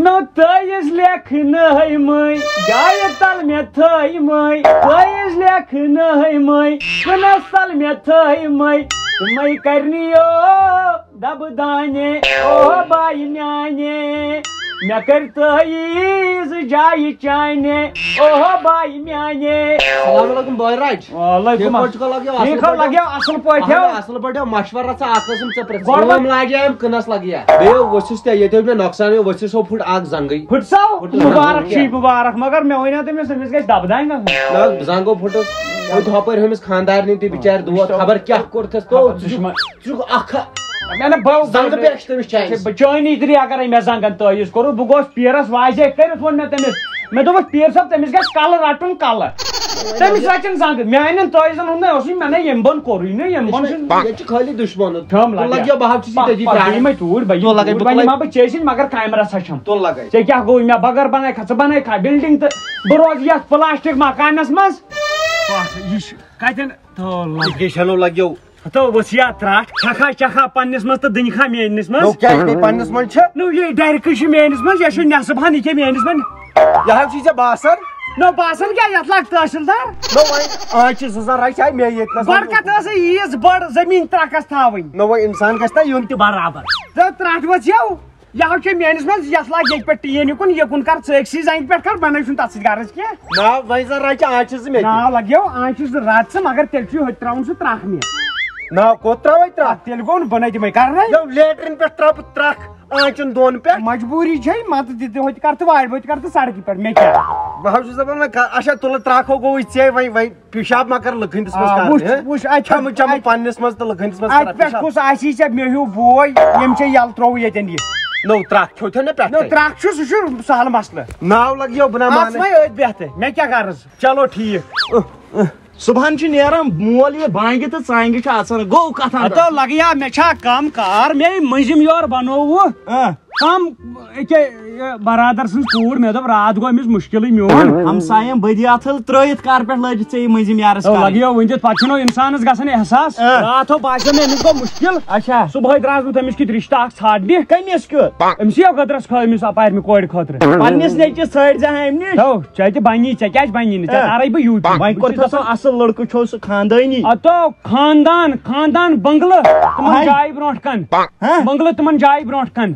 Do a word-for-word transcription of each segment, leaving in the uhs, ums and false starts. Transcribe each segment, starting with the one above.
نو تٲیِز لیکھنہٕ ہٲیمٕے، جایہِ تل مےٚ تھٲیمٕے۔ تٲیِز لیکھنہٕ ہٲیمٕے، کُنس تل مےٚ تھٲیمٕے۔ تِمے کرنیو دبہٕ دانہِ، اوہ باے میانہِ۔ مےٚ کٔرۍ تٲیٖز جایہِ چانہِ، اوہ باے میانہِ۔ السلام علیکم بٲے راج۔ وعلیکم ٹھیٖک پٲٹھۍ چھُکھا؟ لگیو اصٕل ٹھیٖک حظ پٲٹھۍ؟ لگیو اصٕل پٲٹھۍ، اہن ہو۔ اصٕل پٲٹھۍ، مشورہ ژٕ اکھ قٕسم ژےٚ پرٛژھ۔ گۄڈٕ کٲم لاگے أمۍ کٕنس لگیا۔ بیٚیہِ ؤسِس تہِ، ییٚتہِ اوس مےٚ نۄقصان، یہِ ؤسِس ہو پھُٹ اکھ زنٛگٕے۔ پھُٹ سا؟ پھُٹ۔ مُبارک چھی، مُبارک، مگر مےٚ وَنیو تٔمِس، أمِس گژھِ دَبہٕ دانہِ گژھُن۔ نہ، زنٛگو پھُٹُس، ہوٚتہِ ہۄپٲرۍ ہُمِس خانٛدارنہِ تہِ بِچارِ دود، خبر کیٛاہ کوٚرتھَس تو۔ خبر ژٕ دُشمن۔ ژٕ چھُکھ اکھ مےٚ نہ بہٕ زنٛگہٕ پٮ۪ٹھ چھِ تٔمِس چانہِ۔ بہٕ چٲنی تہِ اگر أمۍ مےٚ زنٛگن تٲیٖز کوٚرُکھ، بہٕ گوس پیٖرس واضح کٔرِتھ ووٚن مےٚ تٔمِس، مےٚ دوٚپُس، "پیٖر صٲب، تٔمِس گژھِ کلہٕ رٹُن کلہٕ۔" تٔمِس رچن زنٛگہٕ، میانٮ۪ن تٲیٖزن ہُنٛد نہ اوسُے، مےٚ نہ ییٚمہِ بۄن کوٚرُے نہٕ، ییٚمہِ بۄن چھُنہٕ۔ ییٚتہِ چھِ خٲلی دُشمنہٕ۔ چھَم تُل لگیا۔ لگیا، بہٕ ہا چھُس یہِ پَکھ، تٔتی پَکھ، پرٛاران۔ یہِ مَے توٗرۍ، بہٕ تُل لگے، یِمہٕ بہٕ توٗرۍ، وۄنۍ تُلے۔ یِمہٕ ہا بہٕ چیٚسِنۍ، مگر کامہِ رژھا چھَم۔ تُل لگے۔ ژےٚ کیٛاہ گوٚوُے؟ مےٚ بغٲر بنٲیکھا ژٕ، بنٲیکھا building تہٕ بہٕ روزٕ یَتھ plastic مکانس منٛز؟ پَکھ، یہِ چھُ کَتٮ۪ن؟ تُل لگے۔ یہِ کیٛاہ چھَنو لگیو؟ ہتو ؤژھ یا ترٛٹھ، کھٮ۪کھا چٮ۪کھا پننِس منٛز تہٕ دٕنۍ کھا میٲنِس منٛز۔ نو کیٛاہ چھُ بیٚیہِ پننِس منٛز چھِ؟ نو یہِ ڈرِ کٔشی میٲنِس منٛز، یہِ چھُ نٮ۪صٕب ہن یہِ کیٛاہ میٲنِس منٛز۔ یہِ حظ چھُے ژےٚ باسان؟ نو باسان کیٛاہ، یتھ لاگ تحصیلدار۔ نو وۄنۍ آنچہِ زٕ زن رچھِ ہا مےٚ ییٚتہِ نس۔ گۄڈٕ کتھ ٲسٕے ییٖژ بٔڑ زٔمیٖن ترٛکس تھاوٕنۍ؟ نو وۄنۍ انسان گژھِ نا یُن تہِ برابر۔ تہٕ ترٛٹھ ؤژھ یو، یہِ حظ چھُ میٲنِس منٛز، یتھ لاگ ییٚتہِ پٮ۪ٹھ ٹیٖن یُکُن، یِکُن کر ژٕ أکسٕے زنٛگہِ پٮ۪ٹھ کر، بنٲے چھُنہٕ تتھ سۭتۍ غرض کینٛہہ۔ نہ وۄنۍ زن رچھِ آنچہِ زٕ مےٚ تہِ۔ ناو لگیو آنچہِ زٕ رٹ ژٕ، مگر تیٚلہِ چھُے ہوٚتہِ ترٛاوُن سُہ ترٛکھ مےٚ۔ ناو کوٚت ترٛاوَے ترٛکھ؟ آ، تیٚلہِ گوٚو نہٕ بنٲے تِمے کرنے۔ یو لیٹرین پٮ۪ٹھ ترٛاو بہٕ ترٛکھ آنچن دۄن پٮ۪ٹھ۔ مجبوٗری چھے، مت دِ تہِ ہوٚتہِ کر تہٕ وارِ بہٕ تہِ کر تہٕ سڑکہِ پٮ۪ٹھ، مےٚ کیٛاہ؟ بہٕ حظ چھُس دپان وۄنۍ کر، اچھا تُلہٕ ترٛکھ ہو گوٚوُے ژےٚ، وۄنۍ وۄنۍ پیشاب ما کر لُکہٕ ہٕنٛدِس منٛز آ، کرنہِ، وٕچھ، ہہ؟ وٕچھ، اَتہِ چھَکھ، کھٮ۪مہٕ چٮ۪مہٕ اَتہِ، پننِس منٛز تہٕ لُکہٕ ہٕنٛدِس منٛز اَتہِ کران پٮ۪ٹھ پیشاب۔ کُس آسی ژےٚ مےٚ ہیوٗ بوے، ییٚمۍ ژےٚ یَلہٕ ترٛووُے ییٚتٮ۪ن یہِ؟ نو ترٛکھ کھیوٚو تھو نہ پٮ۪ٹھٕ؟ نو ترٛکھ چھُ، سُہ چھُ سہل مسلہٕ۔ ناو لگیو بہٕ نہ اَژھ مانہٕ۔ وۄنۍ أتھۍ بٮ۪تھٕ، مےٚ کیٛاہ غرض؟ چلو ٹھیٖک۔ صبحن چھُ نیران مول یہِ بانگہِ تہٕ ژانگہِ چھُ اژان، گوٚو کتھ اندر؟ ہتو لگیا، مےٚ چھا کم کار، مےٚ مٔنٛزِم یور بنووُ۔ اۭں۔ کم أکے، یہِ برادر سٕنٛز کوٗر، مےٚ دوٚپ راتھ گوٚو أمِس مُشکِلٕے میون۔ ہمساین بدی اتھل ترٲیِتھ کر پٮ۪ٹھ لٲجِتھ ژےٚ یہِ مٔنٛزِم یارس تو کرٕنۍ؟ لگیو ؤنِتھ، پتہٕ چھُنہٕ انسانس گژھان احساس۔ اۭں۔ راتھ ہو باسیو مےٚ أمِس گوٚو مُشکِل۔ اچھا۔ صبحٲے درٛاس بہٕ تٔمِس کِتھ رشتہٕ اکھ ژھانڈنہِ۔ کٔمِس کیُتھ؟ أمِس یہِ گٔدرس کھٲو أمِس اپارِ مےٚ کورِ خٲطرٕ۔ پننِس نیٚچوِس ژھٲنٛڈۍ زِ ہا أمۍ نِش۔ تو ژےٚ تہِ بنی، ژےٚ کیٛازِ بنی نہٕ؟ ژےٚ ہہ۔ تارے بہٕ یوٗتیوٗب۔ وۄنۍ کوٚر تھو سُہ اصٕل لڑکہٕ چھو سُہ خاندٲنی۔ اتو خاندان، خاندان بنگلہٕ، تِمن ہاے۔ جایہِ برونٛٹھ کن۔ ہہ؟ بنگلہٕ تِمن جایہِ برونٛٹھ کن۔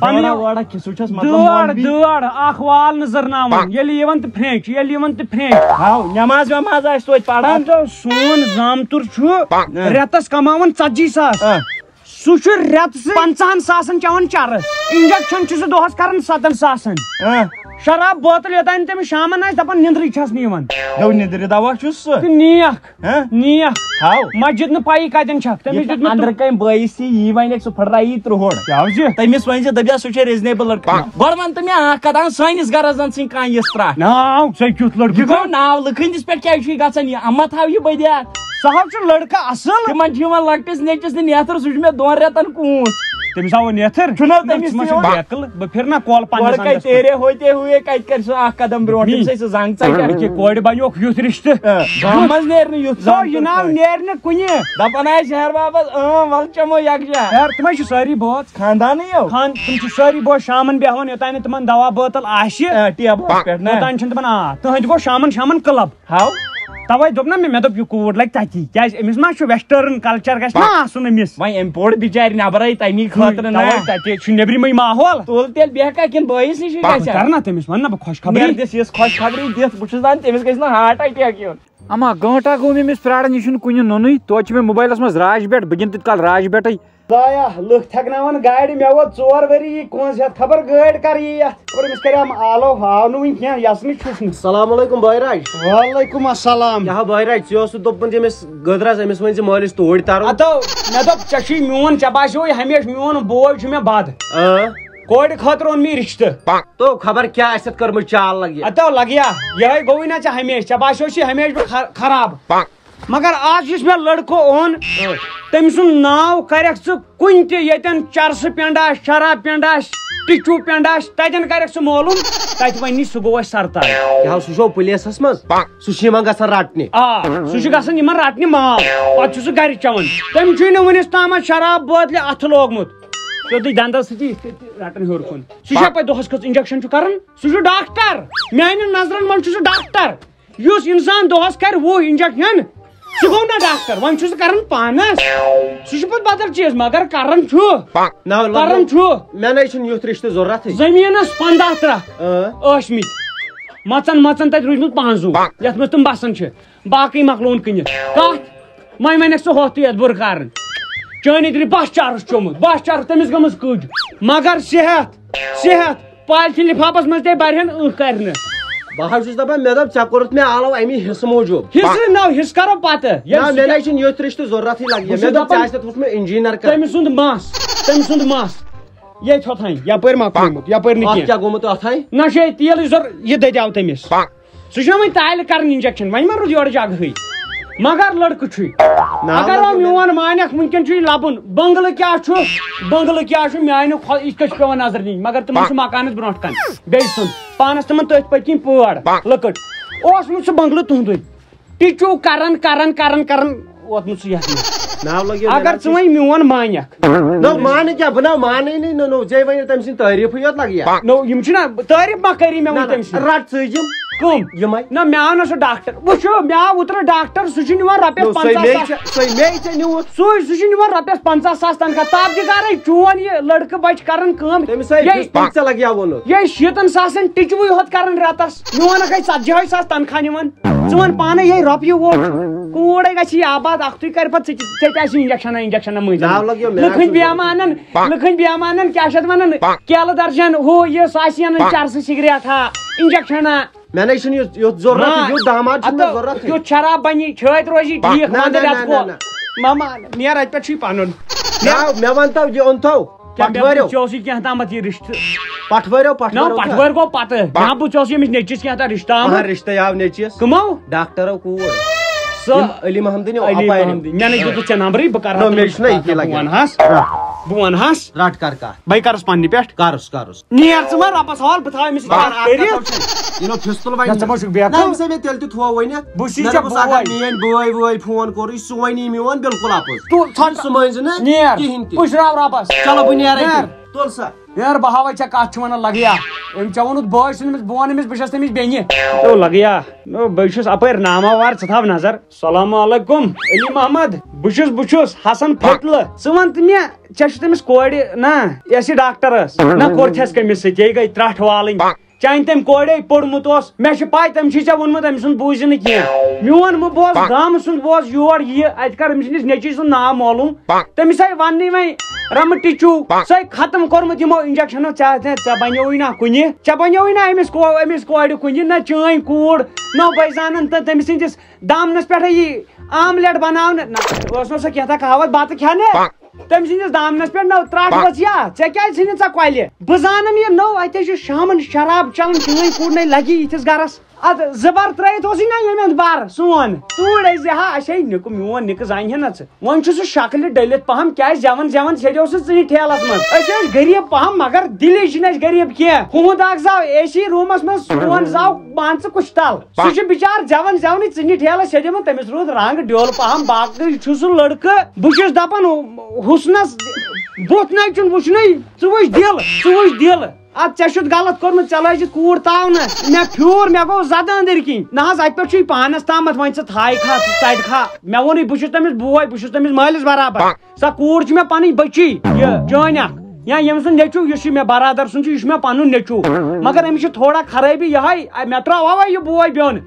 پنٕنۍ جوڑا ووڑا کِژھ چھس مطلب دٲر، مۄنٛگٕے؟ دٲر، اکھ وال نہٕ زٕرناوان۔ ییٚلہِ یِوان تہٕ پھرٛینٛچ، ییٚلہِ یِوان تہٕ پھرٛینٛچ۔ ہاو، نماز وماز آسہِ توتہِ پران؟ اتو سون زامتُر چھُ ہہ۔ رٮ۪تس کماوان ژتجی ساس۔ ہہ۔ سُہ چھُ رٮ۪تہٕ سۭتۍ پنٛژاہن ساسن چٮ۪وان چرس۔ انجیکشن چھُ سُہ دۄہس کران ستن ساسن۔ ہہ۔ شراب بوتل یوٚتام نہٕ تٔمِس شامن آسہِ دپان، نِندرٕے چھس نہٕ یِوان۔ گوٚو نِندرِ دوا چھُس سُہ۔ تہٕ نیکھ، ہہ؟ نیکھ۔ ہاو۔ مسجد نہٕ پَیی کتٮ۪ن چھکھ، تٔمِس یُتھ دیُتمُت۔ أنٛدرٕ کَنۍ بٲیِس یی، یی وَنہِ سُہ پھٕٹرایہِ ترٛوہُر۔ کیٛاہ حظ یہِ؟ تٔمِس ؤنۍ زِ، دٔپۍ زِ سُہ چھُ reasonable لڑکہٕ۔ گۄڈٕ وَن تہٕ مےٚ اکھ کتھ، اَہَن سٲنِس گرس زن ژھٕنۍ کانٛہہ یِژھ ترٛٹھ۔ ناو، ژےٚ کیُتھ لڑکہٕ یہِ گوٚو چھُ؟ ناو لٕکھٕنۍ، یِتھ پٮ۪ٹھ کیٛازِ چھُے گژھان یہِ؟ اَما تھاو یہِ بدیات۔ سُہ حظ چھُ لڑکہٕ اصٕل۔ تِمن چھُ یِوان لۄکٹِس نیٚچوِس تہِ نیتھر، سُہ چھُ مےٚ دۄن رٮ۪تن کوٗنٛژ۔ تٔمِس آو نیتھر؟ چھُنہٕ حظ نہ، تٔمِس تِمن تہِ چھُ یِوان؟ بیکل۔ بہٕ پھِرٕ نا کۄل پننِس گۄڈٕ کتہِ اندس کُن۔ تیرے ہوتے ہوئے، کتہِ کرِ سُہ اکھ قدم برونٛٹھ؟ نی۔ تٔمِس ہے سُہ زنٛگ ژٹہِ۔ أکہِ کورِ بنیوکھ یُتھ رشتہٕ۔ آ، گامہٕ منٛز نیرِ نہٕ یُتھ سُہ زنٛگ یہِ ناو ژٹہِ۔ نیرِ نہٕ کُنہِ۔ دپان آسہِ شہر بابس، اۭں، ولہٕ چمو یکجا۔ یار، تِم حظ چھِ سٲری بٲژ۔ خاندانٕے یو۔ خان-، تِم چھِ سٲری بٲژ شامن بیہوان، یوٚتام نہٕ تِمن دوا بٲتل آسہِ۔ آ، ٹیبلس پٮ۪ٹھ نا۔ یوٚتام چھِنہٕ تِمن آ۔ تُہنٛدِ گوٚو شامن، شامن کٕلب۔ ہاو۔ توے دوٚپ نا مےٚ، مےٚ دوٚپ، یہِ کوٗر لگہِ تَتی، کیٛازِ أمِس ما چھُ western culture گژھِ نا آسُن أمِس۔ وۄنۍ أمۍ پوٚر بِچارِ نٮ۪برَے تَمی خٲطرٕ نا۔ توے تَتہِ چھُ نیٚبرِمٕے ماحول۔ تُل تیٚلہِ بیٚہکھا کِنہٕ بٲیِس نِشٕے بہٕ گژھِ؟ کَرٕ نا تٔمِس، وَن نا بہٕ خۄشخبری۔ نیرٕ دِس یِژھ خۄشخبری دِتھ، بہٕ چھُس دَپان تٔمِس گژھِ نہٕ heart attack یُن۔ اما گٲنٛٹا گوٚو مےٚ أمِس پرٛاران، یہِ چھُنہٕ کُنہِ نوٚنُے۔ توتہِ چھُ مےٚ موبایلَس منٛز راج بٮ۪ٹ، بہٕ گِنٛدٕ تیٖتِس کال راج بٮ۪ٹٕے۔ خدایا، لُکھ تھٮ۪کناوان گاڑِ، مےٚ ووت ژور ؤری یہِ کۄنٛز ہٮ۪تھ، خبر گٲڑۍ کر یی یتھ۔ خبر أمِس کریام آلو، آو نہٕ وُنہِ کینٛہہ، یژھ نہٕ چھُس نہٕ۔ السلام علیکم بٲے راج۔ وعلیکم السلام۔ کیٛاہ ہا بٲے راج، ژےٚ اوسُتھ دوٚپمُت ییٚمِس گٔدرس، أمِس ؤنۍ زِ مٲلِس توٗرۍ ترُن۔ اتو، مےٚ دوٚپ، ژےٚ چھُے میون، ژےٚ باسیووُے ہمیشہِ میون بوے چھُ مےٚ بد۔ اۭں۔ کورِ خٲطرٕ اوٚن مےٚ یہِ رشتہٕ۔ تو خبر کیٛاہ آسٮ۪تھ کٔرمٕژ چال لگہِ۔ اتو لگیا، یِہوٚے گوٚوُے نا ژےٚ ہمیشہِ، ژےٚ باسیووُے ہمیشہِ بہٕ خر-، خراب۔ مگر آز یُس مےٚ لڑکہٕ اوٚن، تٔمۍ سُنٛد ناو کرکھ ژٕ کُنہِ تہِ، ییٚتٮ۪ن چرسہٕ پینڈ آسہِ، شراب پینڈ آسہِ، ٹِچو پینڈ آسہِ، تتٮ۪ن کرکھ ژٕ معلوم، تتہِ ونی سُہ گوٚو اَسہِ سرتاج۔ یہِ حظ، سُہ چھُ پُلیٖسَس منٛز، سُہ چھُ یِمن گژھان رٹنہِ۔ آ، سُہ چھُ گژھان یِمن رٹنہِ مال، پتہٕ چھُ سُہ گرِ چٮ۪وان۔ تٔمۍ چھُے نہٕ وُنِس تامتھ شراب بٲتلہِ اتھٕ لوگمُت۔ سیوٚدُے دنٛدس سۭتی یِتھ کٔنۍ رٹان ہیوٚر کُن۔ سُہ چھا پتہٕ دۄہس کٔژ انجیکشن چھُ کران؟ سُہ چھُ ڈاکٹر، میانہِ نظرن منٛز چھُ سُہ ڈاکٹر۔ یُس انسان دۄہس کرِ وُہ انجیکشن، سُہ گوٚو نہ ڈاکٹر، وۄنۍ چھُ سُہ کران پانس۔ سُہ چھُ پتہٕ بدل چیٖز، مگر کران چھُ۔ نہ، کران چھُ۔ مےٚ نَے چھُنہٕ یُتھ رِشتہٕ ضروٗرتھٕے۔ زٔمیٖنَس پنٛداہ ترٛکھ اۭں۔ ٲسمٕتۍ۔ مَژَن مَژَن تَتہِ روٗدمُت پانٛزُو، یَتھ منٛز تِم بَسان چھِ۔ باقٕے مۄکلووُن کٕنِتھ۔ کَتھ؟ وۄنۍ وَنٮ۪کھ ژٕ ہۄتھ تُے یَتھ بُرٕ کارَن۔ چٲنۍ ترٛی بَس چارَس چومُت، بَس چارَس تٔمِس گٔمٕژ کٔج۔ مگر صحت، صحت، پالتھیٖن لِفافَس منٛز تہِ بَرِہَن ٲنٛکھ کَرِ نہٕ۔ بہٕ حظ چھُس دَپان، مےٚ دوٚپ، ژےٚ کوٚرُتھ مےٚ آلو اَمی حِصہٕ موٗجوٗب۔ حِصہٕ نہ، حِصہٕ کَرو پَتہٕ۔ ییٚلہِ نہ، سُہ مےٚ کیٛاہ نَے چھُنہٕ یُتھ رِشتہٕ ضروٗرتھٕے لَگہِ۔ بہٕ چھُس مےٚ دوٚپ، دَپان، ژےٚ آسہِ تَتھ وُچھمُت اِنجیٖنَر کَتھ۔ تٔمۍ سُنٛد مَس، تٔمۍ سُنٛد مَس۔ ییٚتہِ ہۄتھَے، یَپٲرۍ مۄکلیومُت، یَپٲرۍ نہٕ اَتھ کینٛہہ۔ کیٛاہ گوٚمُت اَتھَے؟ نہ چھُ ییٚتہِ تیٖلٕے ضوٚرَتھ، یہِ دٔدیٛاو تٔمِس۔ سُہ چھُنہ وۄنۍ تالہِ کران انجیکشن، وۄنۍ ما روٗد یورٕ جگہٕے۔ مگر لڑکہٕ چھُے۔ نہ، اگر وۄنۍ وۄنۍ میون مانکھ وٕنکیٚن چھُے لبُن، بنگلہٕ کیٛاہ چھُ؟ بنگلہٕ کیٛاہ چھُ؟ میانہِ خۄ-، یِتھ کٔنۍ چھُ پٮ۪وان نظرِ دِنۍ، مگر تِمن چھُ مکانس برونٛٹھ کَنہِ بیٚیہِ سُنٛد، پانس تِمن تٔتھۍ پٔتۍ کِنۍ پٲڑ لۄکٕٹ۔ اوسمُت سُہ بنگلہٕ تُہُنٛدُے۔ ٹِچو کران، کران، کران، کران ووتمُت سُہ یتھ منٛز۔ ناو لگیو اگر مےٚ ژٕ وۄنۍ میون مانکھ۔ نو مانہٕ کیٛاہ؟ بہٕ نہ مانٕے نہٕ، نو، نو، ژےٚ ؤنِو تٔمۍ سٕنٛدۍ تعریٖفٕے یوت لگہِ یا؟ نو، یِم چھِنہ تعریٖف ما کٔری مےٚ نہ، وۄنۍ نہ، تٔمۍ سٕنٛدۍ؟ رٹ ژٕ یِم۔ کٕم؟ یِمے۔ نہ، مےٚ آو نہٕ سُہ ڈاکٹر۔ وٕچھو، مےٚ آو اوترٕ ڈاکٹر، سُہ چھُ نِوان رۄپیَس نو، سُے پنٛژاہ مے ساس۔ ژےٚ، سُے مے ژےٚ نیوٗتھ۔ سُے، سُہ چھُ نِوان رۄپیَس پنٛژاہ ساس تنخواہ۔ تَتھ دِ گرے چون یہِ لڑکہٕ بچہِ کران کٲم۔ تٔمِس ہے یے، فِس پنٛژاہ لگہِ یا ووٚنُکھ۔ یے شیٖتن ساسن ٹِچوٕے ہوت کران رٮ۪تس۔ میون ہَے ژتجی ہَے ساس تنخواہ نِوان۔ ژٕ وَن پانے، یے رۄپیہِ ووت۔ کوٗر ہے گژھِ یہِ آباد، اکھتُے کرِ پتہٕ ژٕ تہِ، ژےٚ تہِ آسہِ انجیکشن، انجیکشن مٔنٛزۍ۔ ناو لگیو مےٚ لُکن آسہِ بیمانن، لُکن بیمانن کیٛاہ چھِ اتھ ونان؟ کیلہٕ درجن، ہُہ، یہِ، سُہ آسہِ انان چرسہٕ سگریٹ، ہا، انجیکشن، ہا۔ مےٚ نَے چھُنہٕ یُتھ، یُتھ ضروٗرت، ہا، یُتھ داماد چھُنہٕ مےٚ ہتو، ضروٗرت۔ یُتھ شراب بنی، چھٲتۍ روزی نہ، ٹھیٖک، نہ، وندٕ نہ، رٮ۪تہٕ نہ، کو۔ نہ، نہ۔ ماما، نیر اتہِ پٮ۪ٹھ چھُے پنُن۔ ناو، مےٚ ون تو، یہِ اوٚن تو۔ کیٛاہ مےٚ پٹھوٲرِو؟ بوٗز ژےٚ اوسُے کینٛہہ تامَتھ یہِ رِشتہٕ؟ پٹھوٲرِو، نہ، پٹھوٲرِو پٹھوٲرۍ تہٕ۔ گوٚو پتہٕ۔ مےٚ بوٗز ژےٚ اوسُے أمِس نیٚچِس کینٛہہ تام رِشتہٕ آمُت۔ اہن، رِشتَے آو نیٚچِس۔ کٕمو؟ ڈاکٹرو کوٗر۔ سۄ یِم علی محمدٕنۍ علی اپارِ۔ محمدٕنۍ۔ مےٚ نَے دیُتُتھ ژےٚ نمبرٕے، بہٕ کرٕ نہ، ہا مےٚ تٔمِس چھُنہ سۭتۍ یہِ کَتھ، لگان۔ بہٕ وَنہٕ ہس۔ رٹھ۔ بہٕ وَنہٕ ہس۔ رٹھ کر کَتھ۔ بَے کَرُس پننہِ پٮ۪ٹھ۔ کَرُس، کَرُس۔ نیر ژٕ وۄنۍ رۄبَس حوالہٕ، بہٕ تھاوٕ أمِس سۭتۍ بَس، کَتھ کٔرِتھ۔ کَتھ چھِ؟ یہِ نو فِستُل وَنہِ۔ نہ، ژٕ ما چھُکھ بے عقل؟ نہ، أمِس ہے مےٚ تیٚلہِ تہِ تھوو ؤنِتھ۔ بہٕ چھُس مےٚ ژےٚ دوٚپُس، اگر بوے۔ میٛٲنۍ بٲے وٲے فون کوٚرُے، سُہ وَنی میون بِلکُل اَپُز۔ تو ژھۄ-، ژٕ مٲنۍ زِ نہٕ نیر۔ کِہیٖنۍ تہِ۔ پُشراو رۄبَس۔ چلو، بہٕ نیرَے نیر۔ تیٚلہِ۔ تُل سا۔ یار، بہٕ ہاوے ژےٚ کَتھ چھِ وَنان، لَگیا؟ أمۍ ژےٚ ووٚنُتھ بٲے سُنٛد، أمِس، بہٕ وَنہٕ أمِس، بہٕ چھَس تٔمِس بیٚنہِ۔ تو لَگیا۔ نو، بہٕ چھُس اَپٲرۍ ناماوار، ژٕ تھاو نظر۔ السلام علیکم، علی محمد۔ بہٕ چھُس، بہٕ چھُس حسن پھٔتلہٕ۔ ژٕ وَن تہٕ مےٚ، ژےٚ چھُ تٔمِس کورِ، نہ، یۄس یہِ ڈاکٹر ٲس، نہ کوٚر تھٮ۪س کٔمِس سۭتۍ، یہِ گٔے ترٛٹھ والٕنۍ۔ چانہِ تٔمۍ کورے پوٚرمُت اوس، مےٚ چھِ پَے، تٔمۍ چھُے ژےٚ ووٚنمُت، أمۍ سُنٛد بوٗزِ نہٕ کینٛہہ۔ میون مہٕ بوز، گامہٕ سُنٛد بوز، یور یہِ، اَتہِ کَر أمۍ سٕنٛدِس نیٚچوِۍ سُنٛد ناو معلوٗم۔ تٔمِس آے وَننٕے وۄنۍ، رَمہٕ ٹِچوٗ، سُہ آے ختم کوٚرمُت یِمو اِنجَکشَنو، ژےٚ، ژےٚ، ژےٚ بَنیووُے نہ کُنہِ، ژےٚ بَنیووُے نہ أمِس کو-، أمِس کورِ کُنہِ، نہ چٲنۍ کوٗر، نہ بَے زانَن تہٕ تٔمِس سٕنٛدِس دامنَس پٮ۪ٹھَے یی آملیٹ بَناونہٕ۔ نہ، ٲس نہٕ سۄ کینٛہہ تہٕ کہاوت بَتہٕ کھٮ۪نہٕ۔ تٔمۍ سٕنٛدِس دامنَس پٮ۪ٹھ نٔو ترٛٹھ ؤژھ یا؟ ژےٚ کیٛازِ ژھٕنِتھ ژےٚ کۄلہِ؟ بہٕ زانَن یہِ نٔو، اَتہِ چھُ شامَن شراب چٮ۪وان، چٲنۍ کوٗر نَے لَگی یِتھِس گَرَس۔ اَتھ زٕ بَر ترٛٲیِتھ اوسُے نہ ییٚمہِ اَندٕ بَر سون۔ توٗرۍ ٲسۍ زِ ہا، اَسے نِکہٕ میون نِکہٕ زانہِ ہا نہ ژٕ۔ وۄنۍ چھُ سُہ شکلہِ ڈٔلِتھ پَہَم، کیٛازِ زٮ۪وَن زٮ۪وَن سیٚدیو سُہ ژٕنہِ ٹھیلَس منٛز۔ أسۍ ٲسۍ غریٖب پَہَم، مگر دِلے چھِنہٕ اَسہِ غریٖب کینٛہہ۔ ہُہُنٛد اَکھ زاو اے سی روٗمَس منٛز، سون زاو مان ژٕ کُشتَل۔ سُہ چھُ بِچار زٮ۪وان زٮ۪ونٕے ژٕنہِ ٹھیلَس سیٚدیومُت، تٔمِس روٗد رنٛگ ڈیوٚل پَہَم، باقٕے چھُ سُہ لٔڑکہٕ۔ بہٕ چھُس دَپان، حُسنَس بُتھ نَے چھُنہٕ وٕچھنُے، ژٕ وٕچھ دِل، ژٕ وٕچھ دِل۔ اَدٕ ژےٚ چھُتھ غلط کوٚرمُت، ژےٚ لٲجِتھ کوٗر تاونَس۔ مےٚ پھیوٗر، مےٚ گوٚو زَدٕ أنٛدٕرۍ کِنۍ۔ نہ حظ، اَتہِ پٮ۪ٹھ چھُے پانَس تامَتھ، وۄنۍ ژٕ تھایہِ کھا، ژٕ ژَٹہِ کھا۔ مےٚ ووٚنُے، بہٕ چھُس تٔمِس بوے، بہٕ چھُس تٔمِس مٲلِس برابر۔ سۄ کوٗر چھِ مےٚ پَنٕنۍ بٔچی، یہِ چٲنۍ اَکھ۔ یا ییٚمۍ سُنٛد نیٚچوٗ، یُس یہِ مےٚ برادر سُنٛد چھُ، یہِ چھُ مےٚ پَنُن نیٚچوٗ۔ مگر أمِس چھِ تھوڑا خرٲبی یِہوٚے، مےٚ ترٛاو اَوَے یہِ بوے بیوٚن۔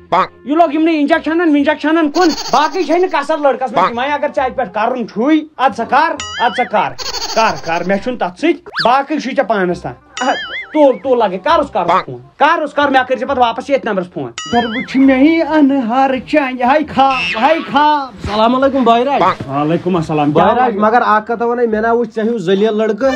یہِ لوٚگ یِمنٕے اِنجَکشَنَن وِنجَکشَنَن کُن، باقٕے چھے نہٕ کَسَر لٔڑکَس منٛز تِمَے۔ اگر ژےٚ اَتہِ پٮ۪ٹھ کَرُن چھُے، اَدٕ سا کَر، اَدٕ سا کَر، کَر، کَر، مےٚ چھُنہٕ تَتھ سۭتۍ، باقٕے چھُے ژےٚ پانَس تام۔ اَہَ، تُل، تُل لَگے، کَرُس، کَرُس فون، کَرُس، کَر، مےٚ کٔرۍ زِ پَتہٕ واپَس ییٚتھۍ نمبرَس فون۔ در وٕچھ مے اَنہار چانہِ، ہاے خواب، ہاے خواب۔ السلام علیکم بٲے راج۔ وعلیکم السلام، کیٛاہ بٲے راج، حال؟ مگر اَکھ کَتھ وَنَے، مےٚ نا وٕچھ ژےٚ ہیوٗ ذٔلیٖل لٔڑکہٕ،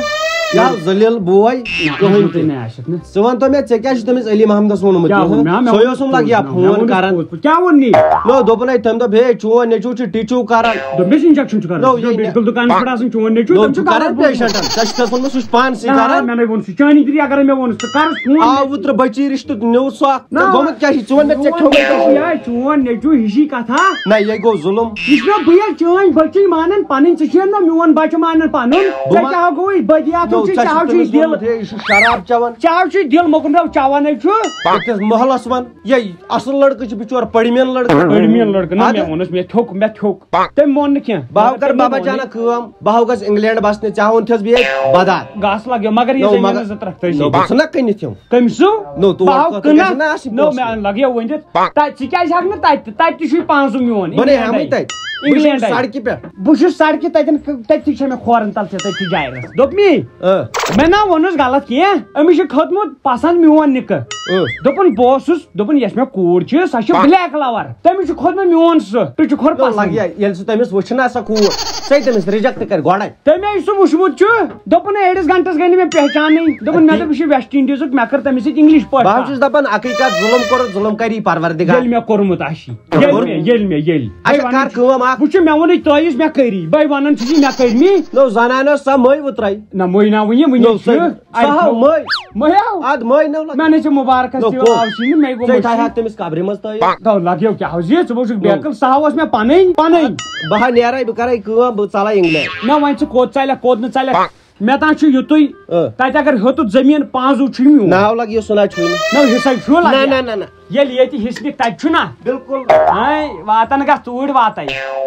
یا ذٔلیٖل بوے، نہ، کٕہٕنۍ نہ، تہِ۔ نہ، آسہِ۔ ژٕ وَن تو مےٚ، ژےٚ کیٛاہ چھُ تٔمِس علی محمدَس ووٚنمُت کیٛاہ یہِ؟ ووٚن مےٚ؟ مےٚ سُے ووٚنُس اوسُم لگہِ یا پوٚز، مےٚ فون ووٚنُس کران۔ پوٚز پٲٹھۍ۔ کیٛاہ ووٚن نی؟ نو، دوٚپُن ہے، تٔمۍ دوٚپ، ہے، چون نیٚچوٗ چھُ ٹیٖچوٗ کران۔ دوٚپمَس اِنجَکشن چھُ کران۔ نو، یہِ میڈیکل دُکانَس نو، پٮ۪ٹھ آسان چون نیٚچوٗ، نو، تٔمۍ چھُ چھُ کران کران پیشنٹن۔ ژےٚ چھُ تٔمۍ ووٚنمُت سُہ چھُ پانسٕے نہ، کران۔ مےٚ نَے ووٚن سُہ، چانی تری اگرے مےٚ ووٚن سُہ، کَرُس فون۔ آ، اوترٕ بچی رِشتہٕ نیوٗ سُہ اکھ۔ نہ، گوٚمُت کیٛاہ چھُ؟ ژٕ وَن مےٚ، ژےٚ چون کھیوٚمُت کیٛاہ چھُ؟ نیٚچوٗ، یہِ ہے چون نیٚچوٗ، ہِشی کَتھا۔ نہ، یہِ گوٚو ظُلُم۔ یہِ چھُ مےٚ بہٕ ییٚلہِ چٲنۍ بچی مانان پنٕنۍ، ژٕ چھُکھ نہ میون بچہٕ مانان پنُن۔ بہٕ ژےٚ ما-، کیٛاہ گوٚوُے؟ بہٕ دِیا ژےٚ چھُ چاہو چھُ تٔمِس دِل۔ ووٚنمُت، ہے، یہِ چھُ شراب چٮ۪وان۔ چاہو چھُ دِل مۄکُن راو چاوان ہے چھُ۔ أکِس محلس ون، یے اصل لڑکہٕ چھُ بِچور پٔرمِیَن لڑکہٕ۔ پٔرمِیَن لڑکہٕ نہ، اَدٕ؟ مےٚ ووٚنُس، مےٚ تھوٚک، مےٚ تھوٚک۔ تٔمۍ مون نہٕ کینٛہہ۔ بہٕ ہاو مگر کر تٔمۍ بابا مون جانا نہٕ۔ کٲم، بہٕ ہاو گژھ انگلینڈ بسنہِ، ژےٚ ہاوُن تھس بیٚیہِ بدار۔ گاسہٕ لگیو، مگر یہِ نو، زٔمیٖنَس مگر زٕ ترٛکھ تٔسۍ۔ نو، بہٕ ژھٕنہ کٕنِتھ یِم۔ کٔمۍ سُہ؟ نو، تور بہٕ ہاو کتھ کٕنہ۔ گژھِ نہ آسٕنۍ نو، پونٛسہٕ۔ مےٚ لگیو ؤنِتھ۔ تَتہِ ژٕ کیٛازِ ہٮ۪کھ نہٕ تَتہِ تہِ؟ تَتہِ تہِ چھُے پانٛژھ زٕ میون۔ بہٕ نے انگلینڈ ہٮ۪مٕے آیہِ۔ تَتہِ۔ بہٕ چھُس انگلینڈ آیہِ۔ سڑکہِ پٮ۪ٹھ۔ بہٕ چھُس سڑکہِ تَتٮ۪ن، تَتہِ تہِ چھےٚ مےٚ کھورن تل ژےٚ تٔتھۍ جایہِ رَس۔ دوٚپمی؟ آ۔ مےٚ نا ووٚنُس غلط کینٛہہ۔ أمِس چھُ کھوٚتمُت پسند میون نِکہٕ۔ آ۔ دوٚپُن بہٕ اوسُس، دوٚپُن یۄس مےٚ کوٗر چھِ، سۄ چھِ بلیک لور۔ تٔمِس چھُ کھوٚتمُت میون سُہ، تُہۍ چھُ کھوٚر نو، پسند۔ لگہِ ہا، ییٚلہِ سُہ تٔمِس وٕچھِ نا سۄ کوٗر، سۄ تٔمِس ریجیکٹ کرِ گۄڈے۔ تٔمۍ یُس سُہ وٕچھمُت چھُ، دوٚپُن أڑِس گھنٹس گٔے نہٕ مےٚ پہچانٕے۔ دوٚپُن مےٚ اَدٕ دوٚپ یہِ چھُ ویسٹ انڈیزُک، مےٚ کٔر تٔمِس سۭتۍ انگلش پٲٹھۍ بہٕ حظ کتھ۔ چھُس دپان اکٕے کتھ، ظُلم کوٚرُتھ، ظُلم کری پروردگار۔ ییٚلہِ مےٚ کوٚرمُت آسہِ۔ ییٚلہِ کوٚرُت؟ مےٚ، ییٚلہِ مےٚ، ییٚلہِ۔ اچھا، بہٕ کر وَنان چھُس، کٲم اکھ۔ وٕچھ مےٚ ووٚنُے تۄہہِ یُس مےٚ کٔری۔ بہٕ وَنان چھُس یہِ مےٚ کٔرمٕے۔ نو، زنانہِ ٲس سۄ مٔے وٕترٲے۔ نہ، مٔے نہ وٕنہِ، وٕنہِ نو، چھُ۔ سۄ، سۄ اَتہِ ہاو تھوٚو۔ مٔے۔ مٔے ہاو؟ ادٕ مٔے نو لگہِ۔ مےٚ نے چھِ مُبارکَس نو، تہِ کو؟ آو سِنہِ، مےٚ گوٚو ژےٚ مٔشیٖد۔ تھایہِ ہا تٔمِس قبرِ منٛز تٲیِد۔ تو لگیو کیٛاہ حظ یہِ؟ ژٕ وٕچھُکھ نو۔ بیکل، سۄ ہاو ٲس مےٚ پَنٕنۍ، پَنٕنۍ۔ بہٕ ہا نیرے، بہٕ کرے کٲم، بہٕ ژلے انگلینڈ۔ نہ، وۄنۍ ژٕ کوٚت ژَلکھ، کوٚت نہٕ ژَلکھ؟ مےٚ تام چھُ یُتُے، اۭں۔ تَتہِ اگر ہیوٚتُتھ زٔمیٖن پانٛژھ زُو چھُے میون۔ ناو لگہِ یہِ سُہ نہ چھُے نہٕ۔ نہ، حِصَے چھُ لگہِ۔ نہ، نہ، نہ، نہ۔ ییٚلہِ ییٚتہِ حِصہٕ نِکھ، تَتہِ چھُ نہ۔ بالکل۔ ہاے، واتَن گژھ توٗرۍ واتَے۔